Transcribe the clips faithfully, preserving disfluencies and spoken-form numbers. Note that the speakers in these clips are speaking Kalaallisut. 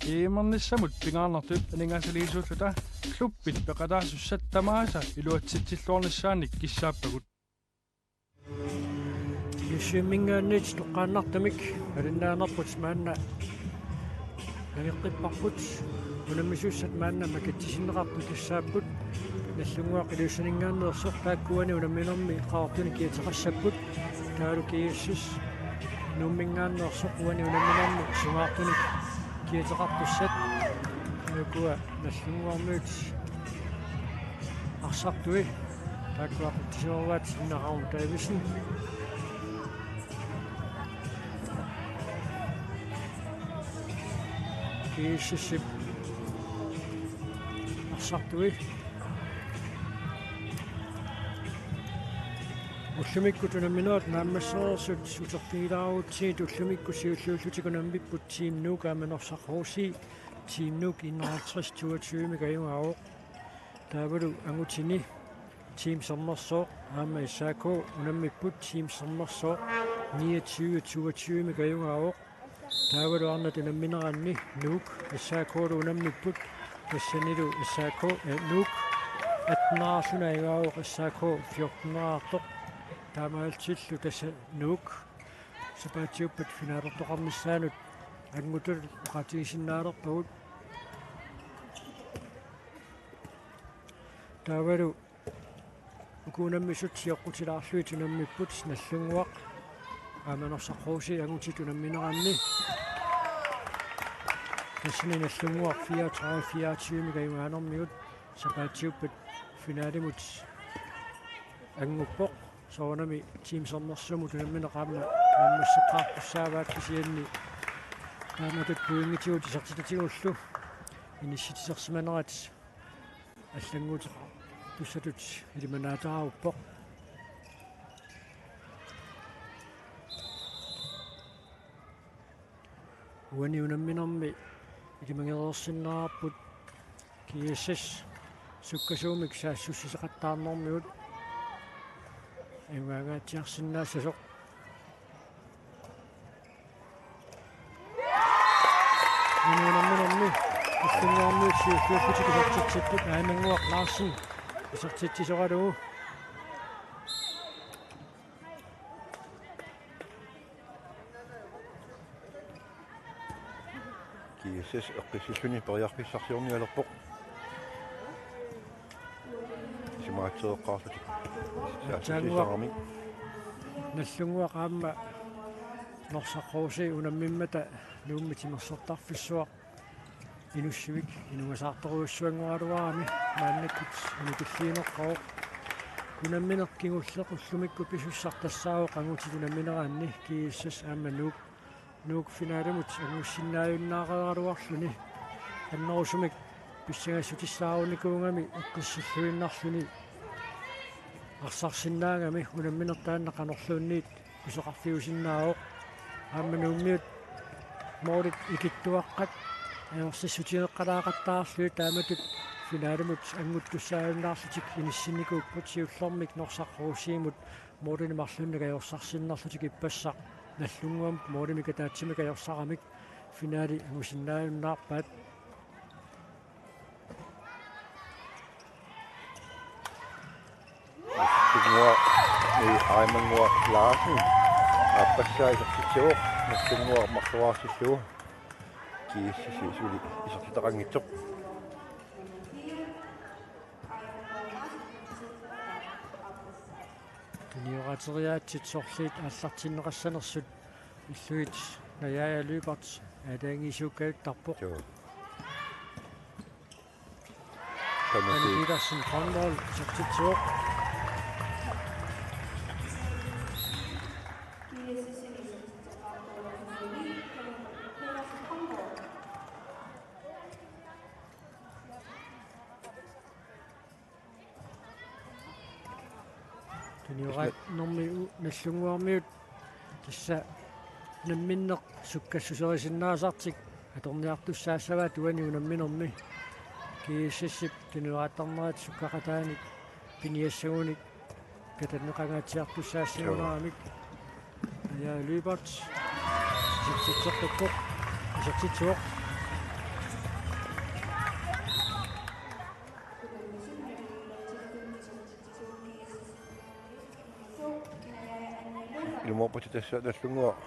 GM-ernissamut pingaarnertut aningaasaliisuulluta klubbit peqataasussat tamaasa iluatsitsilluarnissaannik kissaappagut. GSS-iminngaanniit toqqaannartumik alinnaanerput maanna nangeqqipparput. Unammisussat maanna makitsisinneqartut tassaapput Nagdlunguaq Ilulissaninngaanneersoq, taakku uani unamminermi Qaqortuni kiateqassapput. Taavalu GSS Nuumminngaanneersoq, uani unamminermi sungaartunik kiateqartussat. Ukua Nagdlunguarmiut arsartui. Taakku aqutsisuugaat Sinneraq Davidsen. GSS-ip arsartui. Ullumikkut unamminerit naammassereersut uterfigilaarutsigit ullumikkut siulliullutik unammipput Team Nuuk aamma Norsaq H C. Team Nuuk enoghalvtreds toogtyve-mik ajugaavoq. Taavalu angutini Team Sermersooq aamma S A K unammipput, Team Sermersooq niogtyve toogtyve-mik ajugaavoq. Taavalu arnat unammineranni Nuuk S A K-lu unammipput, tassanilu S A K, eh, Nuuk atteneraarluni ajugaavoq, S A K fjorteneraartoq. Taamaalillutillu tassa Nuuk sapaatiuppat finalertoqarnissaanut angutut oqaatigisinnaalerpagut. Taavalu uku unammisut sioqqutilaarlugit unammipput Nagdlunguaq aamma Norsaq H C angutit unammineranni. Tassani Nagdlunguaq fireogtredive fireogtyve-mik ajugaanermigut sapaatiuppat finalimut anguppoq. Soorunami Team Sermersuumut unammineq aamma naammasseqqaartussaavaat, kisianni taamatut pointigut isertitatigullu inissitsitersimanerat allannguuteqartussatut ilimanaataruppoq. Uani unamminermi ilimagereersinnaavarput GSS sukkasuumik saassussisoqattaarnermigut ajugaangaatsiarsinnaassasoq. Uani unamminermi Nagdlunguarmiut siulliullutik isertitsipput, Aimannguaq Larsen isertitsisoralugu. GSS eqqissilluni periarfissarsiornialerpoq. Simaatsereqqaarlutik. Aatsaannguaq. Saassussisarami. Nagdlunguaq aamma Norsaq H C unammimmata Nuummi timersortarfissuaq Inussivik inugasaartorujussuanngoraluarami maannakkut inutilliineqqavoq. Unammineq kingulleq ullumikkut pisussaq tassaavoq angutit unammineranni GSS aamma Nuuk. Nuuk finalimut angussinnaajunnaaraluarluni annerusumik pissangassutissaarunikuugami eqqissilluinnarluni arsarsinnaagami unammineq taanna qanorluunniit pisoqarfiusinnaavoq. Aamma Nuummiut moorit ikittuaqqat ajorsissutigeqqalaaqattaarlugit taamatut finalimut anguttussaajunnaarlutik inissinnikuupput, siullermik Norsaq H C-mut moorinik marlunnik ajorsarsinnarlutik ippassaq Nagdlunguamut moorimik ataatsimik ajorsaramik finali angusinnaajunnaarpaat. Nagdlunguaq, ii, Aimannguaq Larsen aappassaa isertitsivoq, Nagdlunguaq marluaarsillugu. GSS suli isertitaqanngitsoq. Tuniorateriaatsit sorliit aallartinneqassanersut illugit Naja Lyberth aalajangiisuukajuttarpoq. Joo. Tamati. Anne Petersen Grønvold isertitsivoq. Tunioraannermi u-, Nagdlunguarmiut tassa unammineq sukkassuserisinnaasartik atorniartussaassavaat uani unamminermi. GSS-ip tunioraattarnerit sukkaqataanik piniassagunik katanneqangaatsiartussaassimaneramik. Naja Lyberth. Isertitseqqippoq. Isertitsivoq. Moorput tassa Nagdlunguaq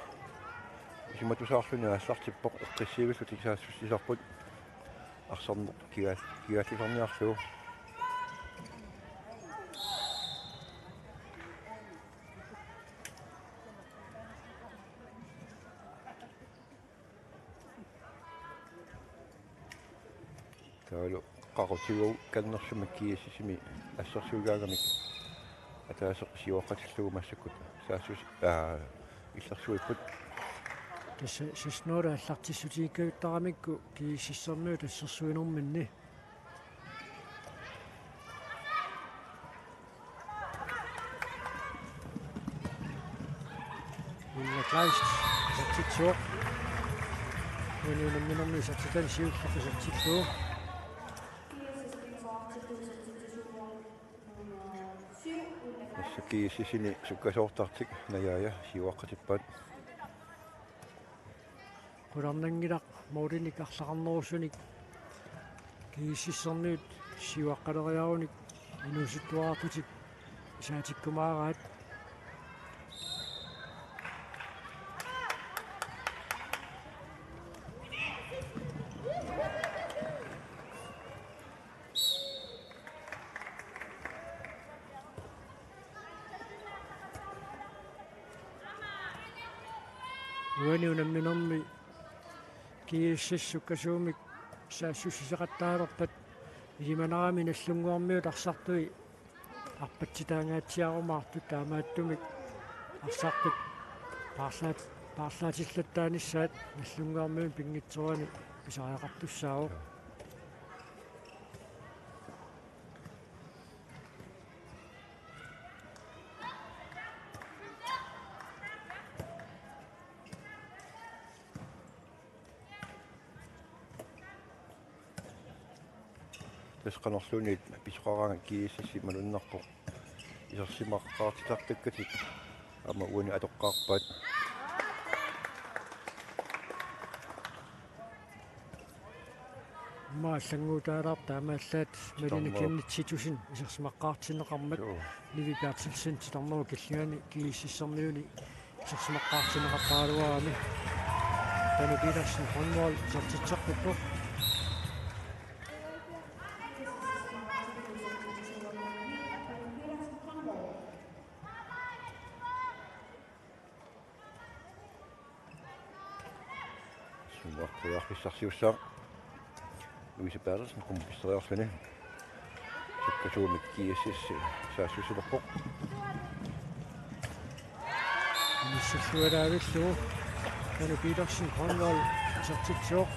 isumatusaarluni aallartippoq, eqqissiivillutik saassussisarput arsarneq kigaal-, kigaallisarniarlugu. Taavalu qaqutigut kannerlumik GSS-imi assersuigaangamik ataaseq siuaqqatillugu massakkut saassus-, aa, illersuipput. Tassa seksten nul aallartissutigikkajuttaramikkit GSS-ermiut assersuinerminni. Ulla Kleist, isertitsivoq. Uani unamminermi isertitani siulleq isertillugu. Tassa GSS-imi sukkasoortartik Najaaja siuaqqatippaat. Qularnanngilaq målinik arlaqarnerusunik GSS-ermiut siuaqqaleriarunik inuusuttuarartutik isaatikkumaaraat. Uani unamminermi GSS sukkasuumik saassussisoqattaalerpat ilimanarami Nagdlunguarmiut arsartui arpatsitaangaatsiarumaartut, taamaattumik arsartut paarlaat-, paarlaatillattaanissaat Nagdlunguarmiunut pinngitsoorani pisariaqartussaavoq. Tassa qanorluunniit pisoqaraangat GSS malunnarpoq. Isersimaqqaartitartakkatit aamma uani atoqqaarpaat. Aamma allannguutaalaartoq taamaallaat Malene Titarnerup. Kenneth Titussen isersimaqqaartinneqarmat. Joo. Nivi Berthelsen titarnerup killingani GSS-ermiuni isersimaqqaartinneqartaraluarami. Tanu Petersen Grønvold isertitseqqippoq. Suuneq periarfissarsiussaaq. Louise Berthelsen qummut pisseriarluni. Sukkasuumik GSS saassussilerpoq. Inissilluaraavillugu Tanu Petersen Grønvold isertitsivoq.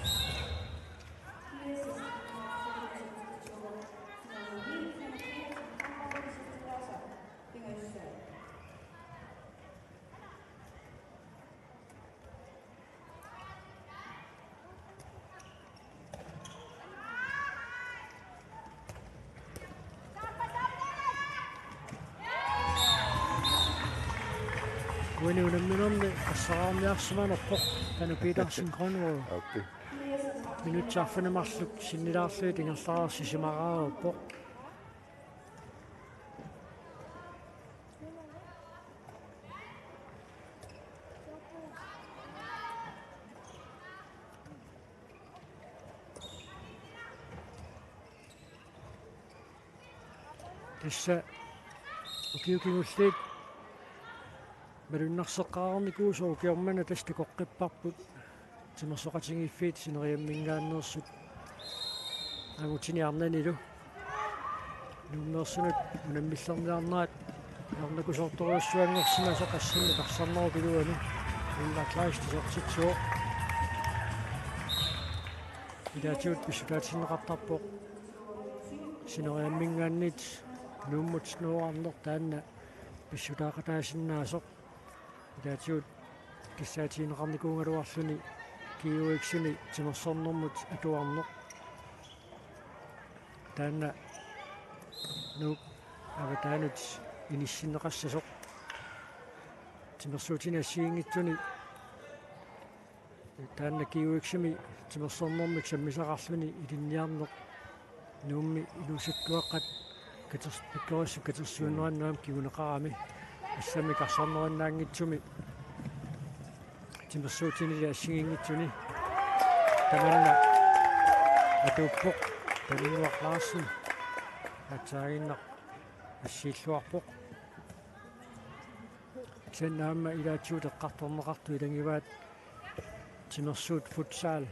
Uani unamminermi assaraarniarsimanerpoq Tanu Petersen Grønvold. Aappi. Minutsit arfineq-marluk sinnilaarlugit ingerlareersisimaraarpoq. Tassa ukiut kingulliit malunnarseqqaarnikuusoq, ukioq manna tassa takoqqipparput timersoqatigiiffiit sineriamminngaanneersut angutini arnanilu. Nuummeersunut unammillerniarnerat ajornakusoortorujussuanngorsimasoq assinni tassarnerup iluani Ulla Kleist isertitsivoq. Ilaatigut pissutaatinneqartarpoq sineriamminngaanniit Nuummut nuuarneq taanna pissutaaqataasinnaasoq. Ilaatigut kissaatigineqarnikuugaluarluni G O X-imi timersornermut atuarneq. Taanna Nuuk avataanut inissinneqassasoq. Timersuutini assigiinngitsuni taanna G O X-imi timersornermik sammisaqarluni ilinniarneq Nuummi inuusuttuaqqat katers-, pikkorissut katersuunneranut aamma kinguneqarami. assammik arsarnerinnaanngitsumi timersuutinili assigiinngitsuni tamanna atuuppoq. Paninnguaq Larsen aatsaaginnaq assiilluarpoq. Kisianni aamma ilaatigut eqqartorneqartut ilagivaat timersuut futsal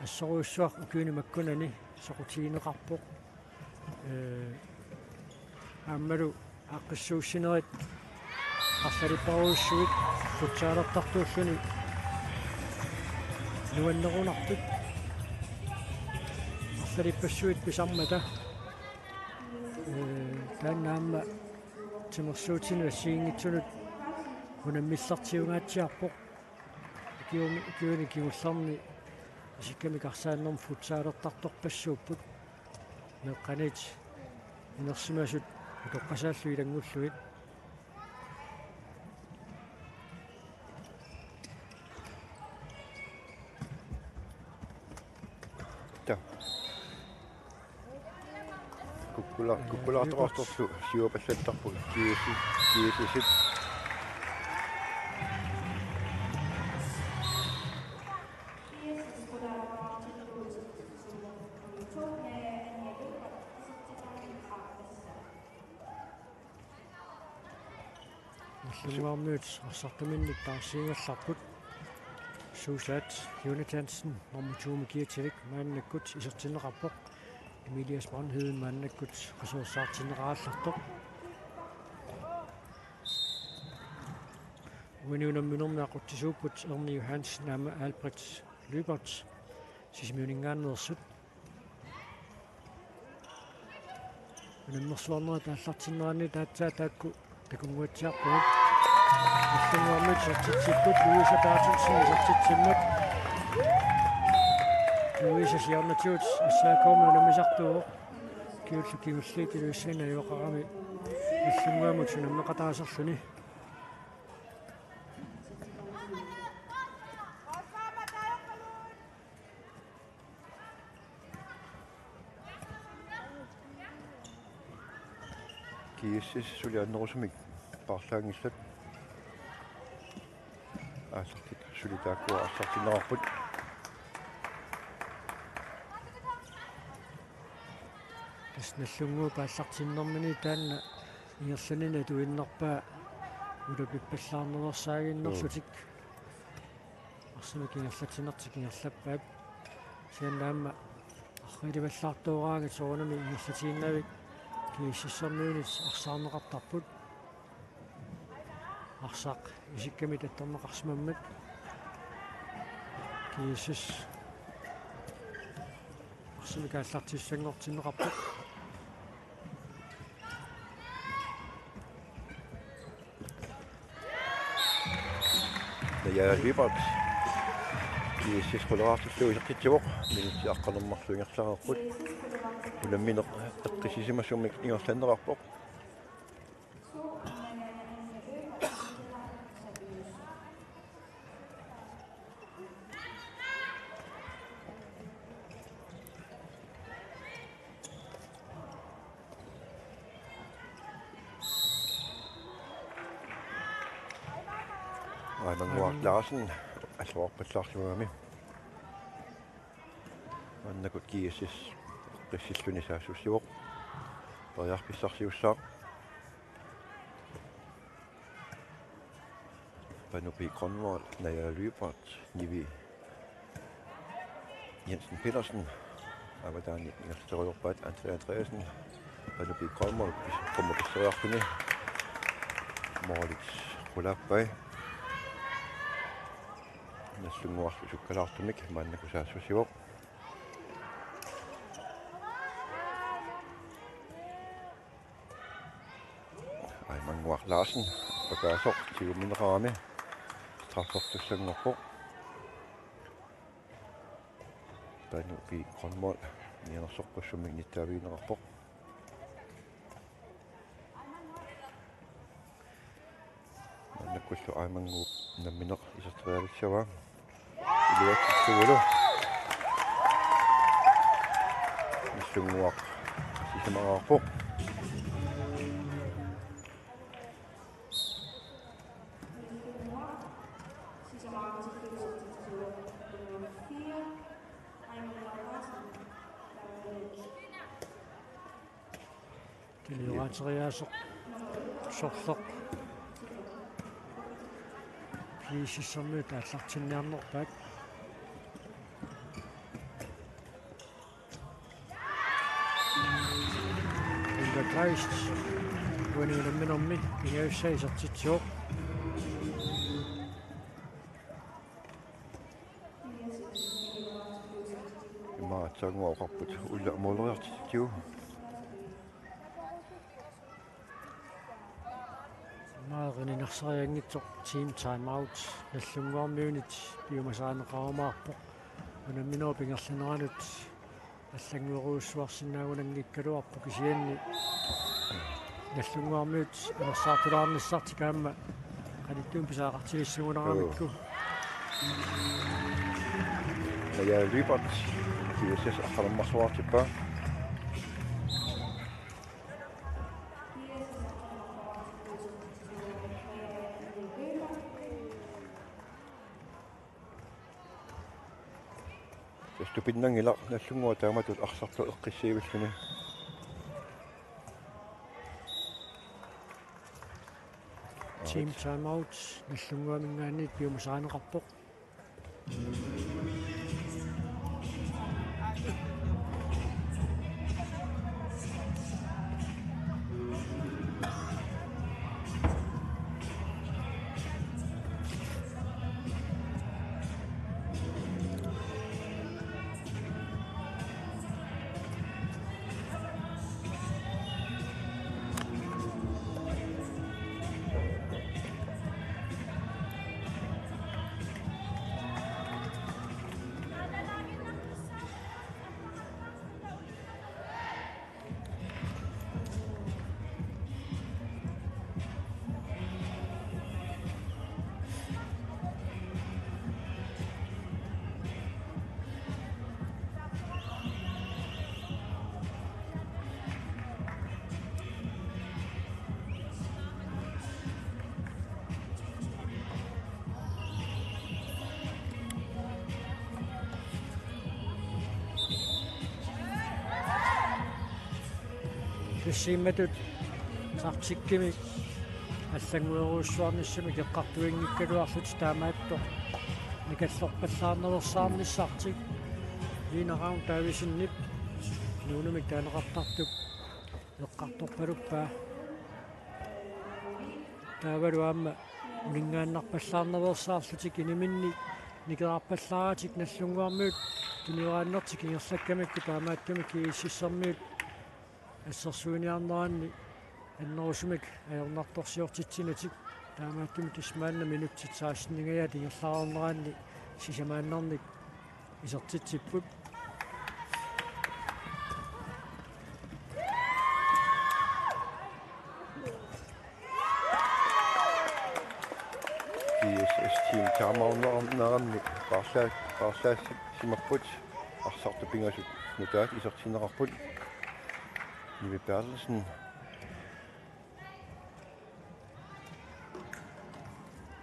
assorujussuaq ukiuni makkunani soqutigineqarpoq. Ee, aammalu aaqqissuussinerit arlalippassuit futsalertartuulluni nuannerunartut arlalippassuit pisarmata. Ee, taanna aamma timersuutinut assigiinngitsunut unammillertiungaatsiarpoq. Ukiuni, ukiuni kingullerni isikkamik arsaannermut futsalertartorpassuupput. Meeqqaniit inersimasut utoqqasaallu ilanngullugit. Taa. Kukkula-, kukkulaartoqartorlu siuapallattarput G S S, G S S-it. Nagdlunguarmiut arsartuminnik taarsiigallarput. Suusaat Jonathansen nummer to-mi kiatsilik maannakkut isertinneqarpoq. Emilias Brandhede maannakkut qasuersaartinneqarallartoq. Uani unamminermi aqutsisuupput Erni Johansen aamma Albrecht Lyberth Sisimiuninngaanneersut. Unammersuarnerit aallartinneranni taatsaat taakku takunnguatsiarpagut. Nagdlunguarmiut isertitsipput, Louise Berthelsen isertitsimmat. Louise siornatigut S A K-mi unammisartuuvoq. Ukiullu kingulliit Louise najugaqarami Nagdlunguamut unammeqataaserluni. G S S suli annerusumik paarlaanngillat. Aallartik suli taakkua arsartinneqarput. Tassa Nagdlunguup aallartinnermini taanna ingerlanini atuinnarpaa ulapippallaarneruersaaginnarlutik. Arsamik ingerlatsinertik ingerlappaat. Kisianni aamma arriilivallaartooraangat soorunami ingerlatiinnavik G S S-ermiunit arsaarneqartarput. Arsaq isikkamik attorneqarsimammat G S S arsamik aallartissanngortinneqarpoq. Naja Lyberth. G S S quleraartillugu isertitsivoq. Minutsit aqqaneq-marluk ingerlareerput. Unammineq eqqissisimasumik ingerlanneqarpoq. Aimannguaq Larsen alluarpallaarsimagami. Maannakkut G S S qissilluni saassussivoq. Periarfissarsiussaaq. Panu P. Grønvold, Naja Lyberth, Nivi Jensen Petersen, avataani ingerlateriarpaat Andrea Andreasen, Panu P. Grønvold, pis-, qummut pisseriarluni, målit qulaappai, Nagdlunguarlu sukkalaartumik maannakkut saassussivoq. Aimannguaq Larsen, pakaasoq, tigummineqarami, straffertussanngorpoq. Panu P. Grønvold, mianersorpassuarnik nittaavigineqarpoq. Maannakkullu Aimannguup nammineq iserterialissavaa. Iluatsitsugulu. Nagdlunguaq sisamaqarpoq. Ilioqaateriaaseq sorleq. P S S-ermiut aallartinniarnerpaat. Inga Kleist uani unamminermi pingajussaa isertitsivoq. Immaqa aatsaannguaq oqarput ulla måleriartitsigu. Immaqa eriniarsarianngitsoq team timeout Nagdlunguarmiunit piumasarineqarumaarpoq. Unamminerup ingerlaneranut allannguerujussuarsinnaagunanngikkaluarpoq, kisianni Nagdlunguarmiut anersaartulaarnissartik aamma qanittuumik pisariaqartigissagunaramikku. Joo. Naja Lyberth, G S S aqqaneq-marloraartippaa. Tassa tupinnanngilaq, Nagdlunguaq taamatut arsartoq eqqissivilluni. Team timeout Nagdlunguaminngaanniit piumasarineqarpoq. Tassa imatut taktikkimik allannguerujussuarnissamik eqqartuinngikkaluarlutik taamaattoq nikallerpallaarnaveersaarnissartik. Ina Ravn Davidsenip nuunumik taaneqartartup eqqartorpaluppaa. Taavalu aamma uninngaannarpallaarnaveersaarlutik, iniminni nikerarpallaaratik Nagdlunguarmiut tuniuaannartik ingerlakkamikku, taamaattumik G S S-ermiut assersuiniarneranni annerusumik ajornartorsiortitsinatik. Taamaattumik tassa maanna minutsit seksteningajaat ingerlareerneranni sisamaannarnik isertitsipput. G S S team timeout-neranni paarlaa-, paarlaassimapput, arsartut pingasut nutaat isertinneqarput. Nivi Berthelsen.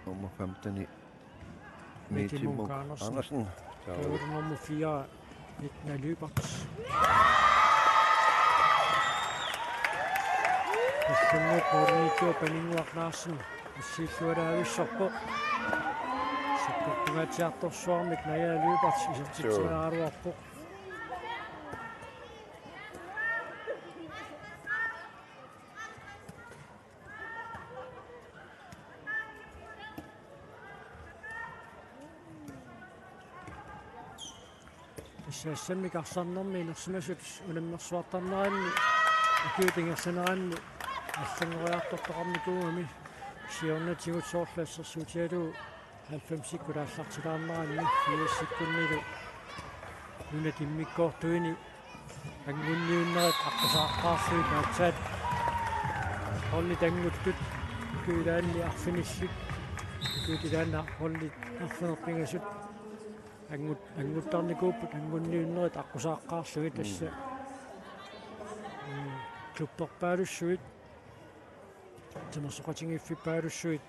Nummer femten, Mette Mette Munk Munk Andersen. Andersen. Taava nummer fire, Edna Lyberth. Nagdlunguup målimiittuup Paninnguaq Larsen assiillualaavissorpoq. Sakkortungaatsiartorsuarmik Naja Lyberth isertitseriaraluarpoq. Tassa assammik arsarnermi inersimasut unammersuartarneranni, ukiut ingerlaneranni allanngoriartortaqarnikuugami, siornatigut soorlu assersuutigalugu halvfemsikkut aallartilaarneranni, firsikkunnilu nunat immikkoortuini anngunniunnerit aqqusaaqqaarlugit aatsaat holdit anguttut, ukiut ilaanni arfinillit, ukiut ilaanni holdit arfineq-pingasut angut-, anguttarnikuupput anngunniunnerit aqqusaaqqaarlugit. Mm. Tassa, mm, klubberpaalussuit, timersoqatigiiffippaalussuit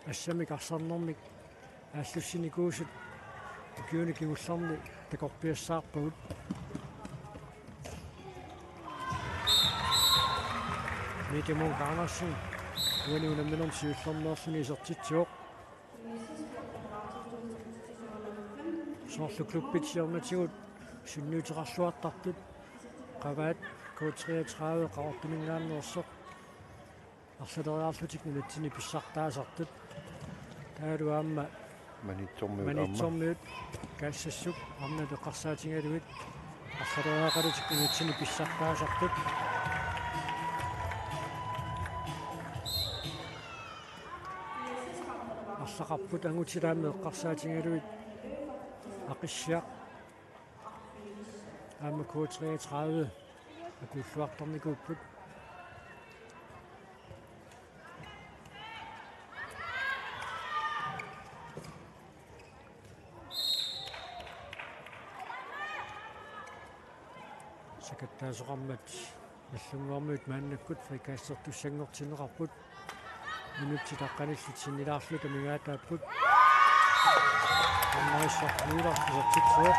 assammik arsarnermik aallussinikuusut ukiuni kingullerni takorpiassaarpagut. Timo Karlsen uani unamminermi siullermeerluni isertitsivoq. Soorlu klubbit siornatigut sunniuteqarluartartut qavaat K treogtredive Qaqortuminngaanneersoq arlaleriarlutik nunatsinni pissartaasartut. Taavalu aamma Maniitsormiut aamma. Maniitsormiut Kaassassuk arnat eqqarsaatigalugit arlaleriaqalutik nunatsinni pissartaasartut. Arlaqarput angutit aamma eqqarsaatigalugit Aqissiaq aamma K treogtredive akuulluartarnikuupput. Sakattaasoqarmat Nagdlunguarmiut maannakkut frikastertussanngortinneqarput. Minutsit aqqanillit sinnilaarluta amigaataapput. Annarissortuularsi isertitsivoq.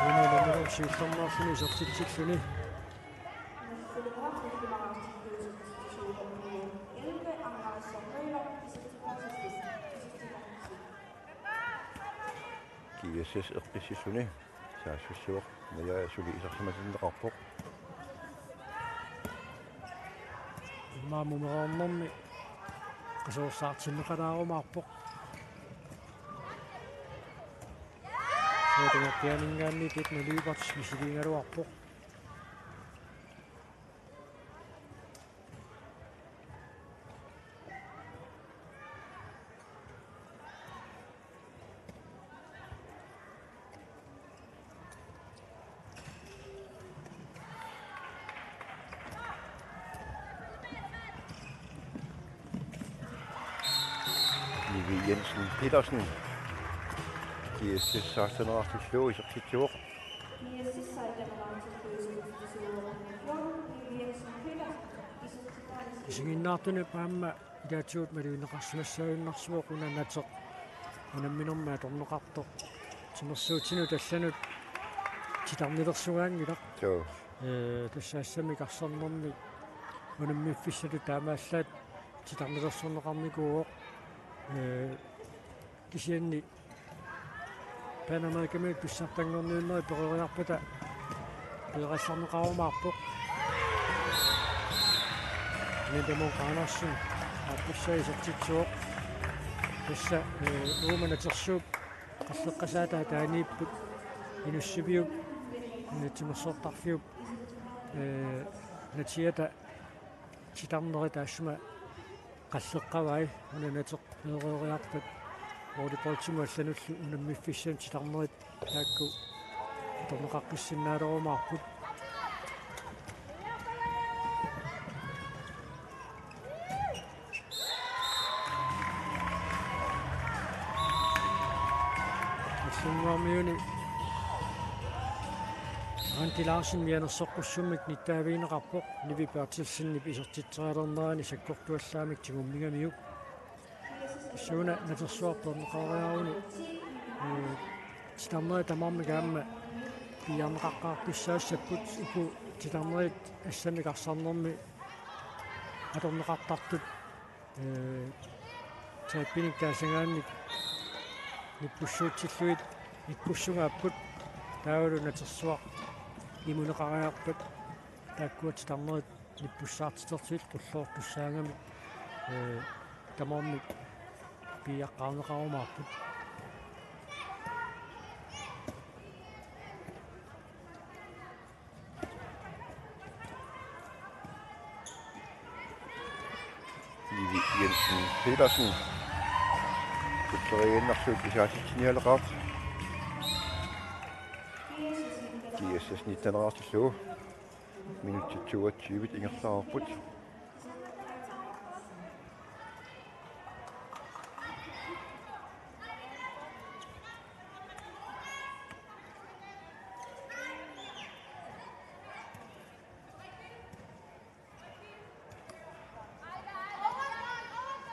Uunga nummer siullermeerluni isertitsilluni. G S S eqqissilluni saassussivoq. Naja suli isersimatinneqarpoq. Immaqa mumereernermi qasuersaartinneqalaarumaarpoq. Suutungerpianinngaanniit Etna Lyberth misiliigaluarpoq. Nivi Jensen Petersen. G S S seksten-erartillugu isertitsivoq. Isiginnaartunut aamma ilaatigut malunneqarsimassaaginnarsivoq una Nateq unamminermi atorneqartoq. Timersuutinut allanut titarnilersugaanngilaq. Joo. Ee, tassa assammik arsarnermi unammiffissatut taamaallaat titarnilersorneqarnikuuvoq. Ee, kisianni Panamerikamiut pissartanngorniunnerit peroriarpata peerallarneqarumaarpoq. Mendemon Andersen aappassaa isertitsivoq. Tassa, ee, uuma Natersuup qalleqqasaata ataaniipput Inussiviup, ee, timersortarfiup, ee, natiata titarnerit taassuma qalleqqavai, una Nateq peereeriarpat volleyballimut allanullu unammiffissamut titarnerit taakku atorneqaqqissinnaalerumaarput. Nagdlunguarmiuni Randi Larsen mianersoqqussummik nittaavigineqarpoq, Nivi Berthelsenip isertitserialernerani sakkortuallaamik tigummigamiuk. Suuna Natersuaq peerneqareeruni, ee, titarnerit tamarmik aamma piiarneqaqqaartussaassapput, uku titarnerit assammik arsarnermi atorneqartartut, ee, taappinik taasagaannik nippussuutsillugit ikkussugaapput, taavalu Natersuaq imuneqariarpat taakkua titarnerit nippussaartitertut qulloortussaagamik, ee, tamarmik piiaqqaarneqarumaarput. Nivi Jensen Petersen. Kutseriinnarsuut isaatitsinialeqaaq. G S S nitten-erartillugu. Minutsit toogtyve ingerlareerput.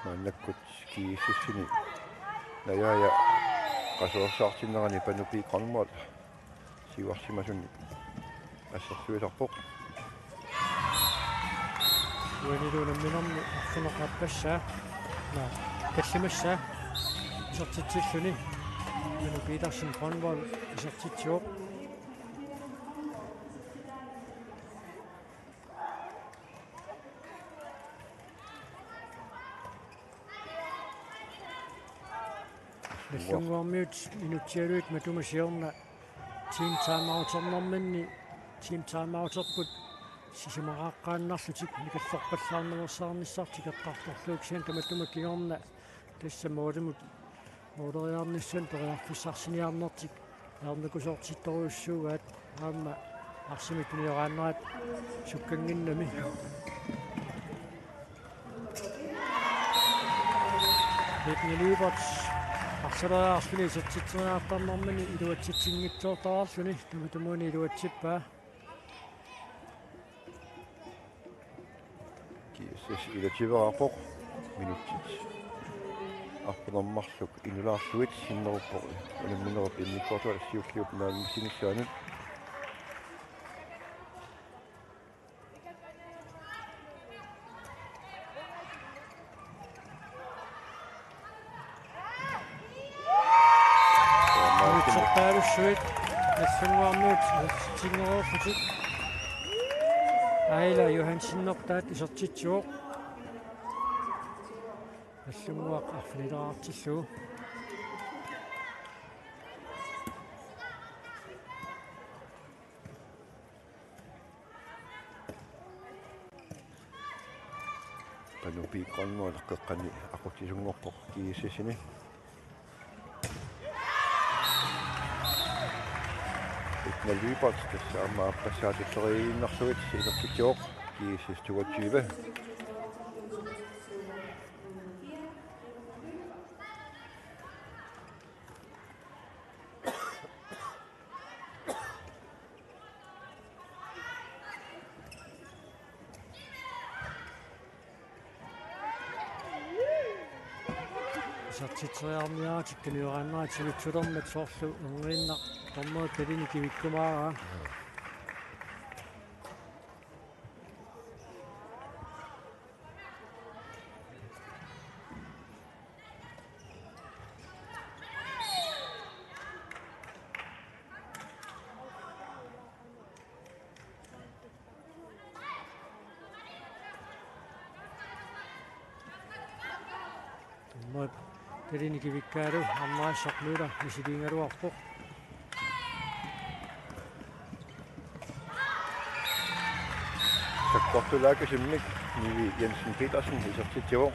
Maannakkut G S S-imi najaaja qasuersaartinnerani Panu P. Grønvold siuarsimasunni assersuisarpoq. Uanilu unamminermi arfineq-aappassaa, naa, tallimassaa isertitsilluni. Manu Petersen Grønvold isertitsivoq. Nagdlunguarmiut minutsialuit matuma siorna team timeouternerminni team timeouterput sisamaqaqqaannarlutik nikallerpallaarnaveersaarnissartik eqqartorlugu kisianni tamatuma kingorna tassa målimut måleriarnissaanut periarfissarsiniarnertik ajornakusoortittorujussuugaat aamma arsamik tunioraannerat sukkannginnami. Britney Lyberth arsaleriarluni isertitseriartarnermini iluatsitsinngitsoortaraarluni tamatumuuna iluatsippaa. GSS ilaativeqarpoq, minutsit arfineq-marluk inulaarlugit sinneruppoq unamminerup immikkoortuata siulliup naammassinissaanut. Minutserpaalussuit Nagdlunguarmiut isertitsinngorlutik. Aila Johansen Nordaat isertitsivoq. Nagdlunguaq arfinileraartillugu. Panu Piik Grønvold qeqqani aqutsisunngorpoq GSS-ini. Britney Lyberth tassa aamma aappassaa tulleriiaannarlugu isertitsivoq, GSS toogtyve. Isertitseriarniaratik tunioraannerat sivitsulermat soorlu orniginnaq dommeri talini kivikkumaaraa. Dommerit talini kivikkaalu Anders Schack Møller misiliigaluarpoq. Sakkortulaakasimmik Nivi Jensen Petersen isertitsivoq.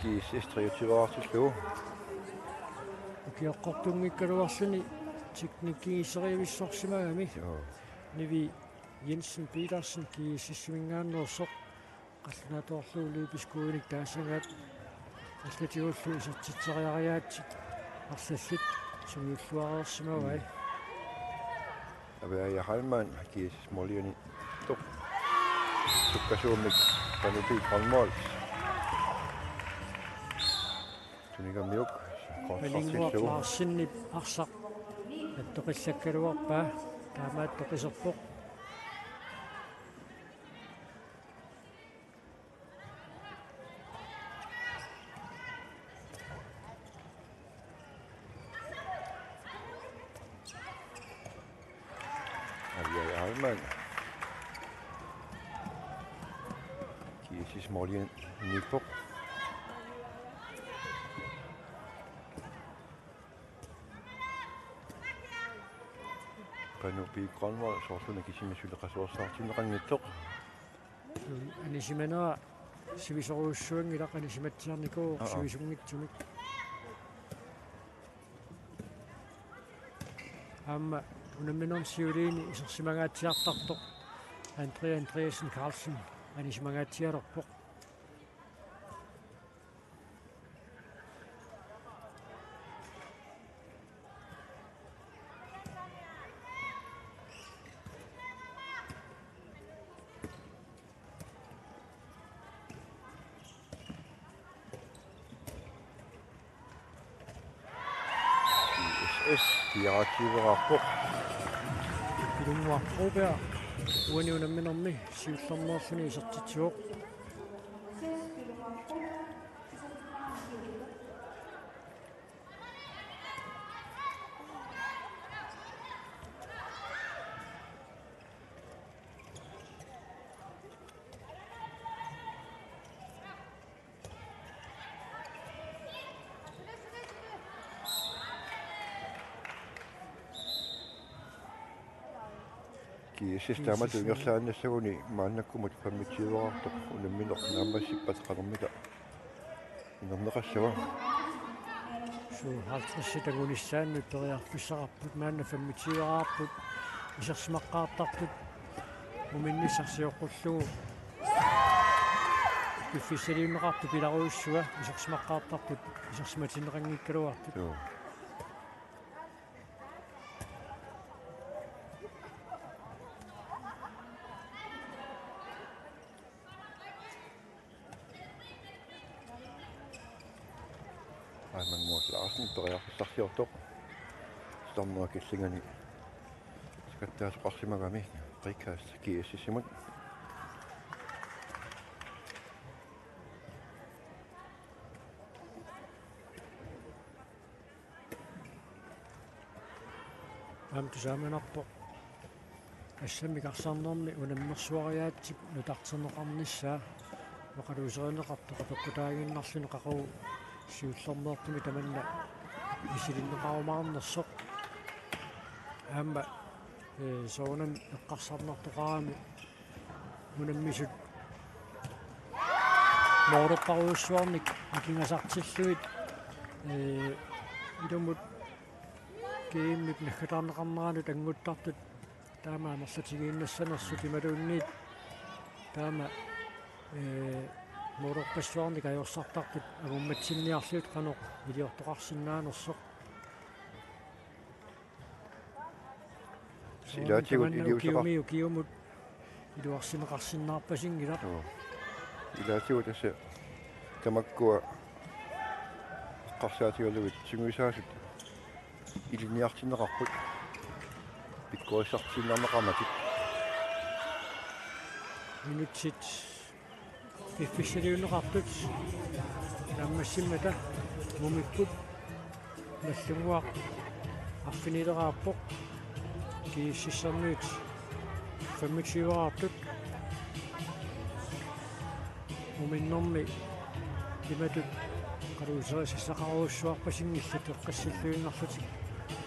GSS treogtyve-artillugu. Ukioqqortunngikkaluarluni teknikkigiserivissorsimagami. Joo. Nivi Jensen Petersen GSS-iminngaanneersoq qallunaatoorlugu løbeskoinik taasagaat allatigullu isertitseriariaatsit arlallit sungiulluareersimavai. Aviaja Heilmann, GSS-i målimiittoq. Sukkasuumik Panu Piik Grønvold. Tunigamiuk. Malinguaq Larsenip arsaq attoqillakkaluarpaa. Taamaattoq iserpoq. Aviaja Heilmann. GSS-i målimiittoq. Panu Piik Grønvold soorluna kisimi suli qasuersaartinneqanngitsoq. Anisimanera sivisorujussuanngilaq, anisimatsiarnikuuvoq. Aa. Sivisunngitsumik. Aamma unamminermi siuliini isersimangaatsiartartoq Andrea Andreasen Carlsen anisimangaatsialerpoq. GSS piaativeqarpoq. Ilunguaq Broberg Uani unamminermi siullermeerluni isertitsivoq. G S S taamatut ingerlaannassaguni maannakkumut femogtyveeraartoq unammineq naammassippat qanormita inerneqassava? Suu, halvtredsit angunissaannut periarfissaqarput, maanna femogtyveeraarput, isersimaqqaartartut muminnissaq sioqqullugu. Piffissaliunneqartup pilarujussua isersimaqqaartartut isersimatinneqanngikkaluartut. Joo. Aamma Moos Larsen periarfissarsiortoq. Sitarneraq killingani sakattaasoqarsimagami frikast G S S-imut. Aamma tusaamanarpoq assammik arsarnermi unammersuariaatsip nutarterneqarnissaa oqaluuserineqartoq apeqqutaaginnarluni qaqugu siullermeertumi tamanna misilinneqarumaarnersoq. Aamma, ee, soorunami eqqarsarnartoqarami unammisut mooreqqarujussuarnik nikingasartillugit, ee, ilumut G M-ip naggatarneqarneranut annguttartut taama amerlatigiinnassanersut imaluunniit taama, ee, mooreqqarsuarnik ajorsartartut angummatsinniarlugit qanoq iliortoqarsinnaanersoq. Ilaatigut tamanna iliuuseqar- ukiumi ukiumut iluarsineqarsinnaarpasinngilaq. Joo. Ilaatigut tassa tamakkua eqqarsaatigalugit sungiusaasut ilinniartinneqarput pikkorissartiinnarneqarmatik. Minutsit piffissaliunneqartut naammassimmata mumikkut Mallunnguaq arfinileraarpoq. G S S-ermiut femogtyveeraartut. Muminnermi imatut oqaluuserisassaqarujussuarpasinngillat eqqissilluinnarlutik.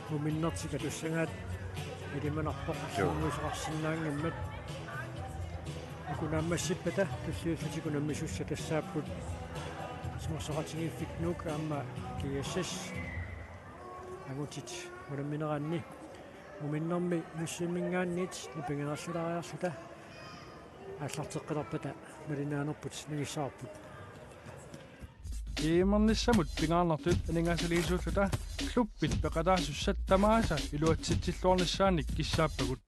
Muminnertik atussagaat ilimanarpoq. Joo. Sungiusoqarsinnaanngimmat. Uku naammassippata tulliullutik unammisussat tassaapput Sermersoqatigiiffik Nuuk aamma G S S angutit unammineranni. Muminnermi Nuussuimminngaanniit nipangerallalaariarluta aallarteqqilerpata malinnaanerput nangissavarput. G M-ernissamut pingaarnertut aningaasaliisuulluta klubbit peqataasussat tamaasa iluatsitsilluarnissaannik kissaappagut.